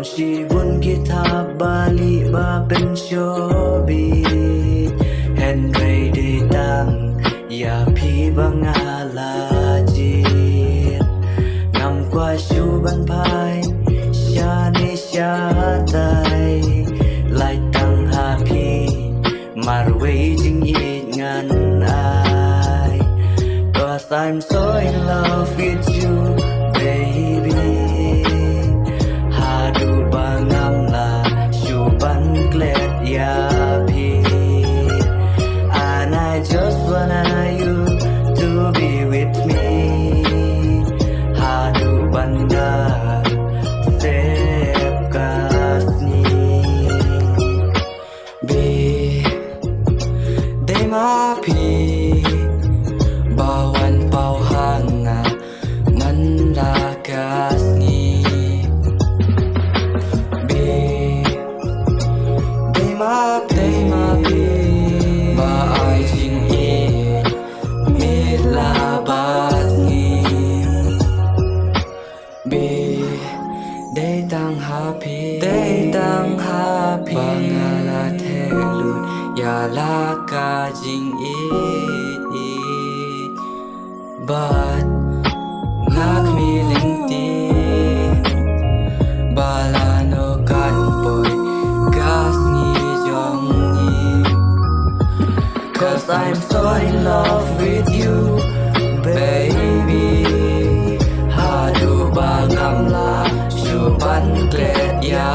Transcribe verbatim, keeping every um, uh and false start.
Shibun ki thap ba lieh ba pynshoi bit, hynrei dei tang ïa phi ba nga la jied. Ngam kwah shuh ban phai shane shatai, lait tang ha phi marwei jingïeit ngan ai. 'Cause I'm so in love with you, baby. Haduh ba ngam lah shuh ban klet ïa phi. And I just wanna you to be with me. Haduh ban da sep ka sngi. Babe, dei ma phi ba wan paw ha nga man la ka sngi. Babe, dei ma, dei ma phi ba ai jingïeit miet la bad sngi. Babe, dei tang ha phi, dei tang ha phi ba nga la theh lut ïa la ka jingïeit. Bad nga khmih lynti ba lano kan poi ka sngi jong ngi. 'Cause I'm so in love with you, baby. Haduh ba ngam lah shuh ban klet ïa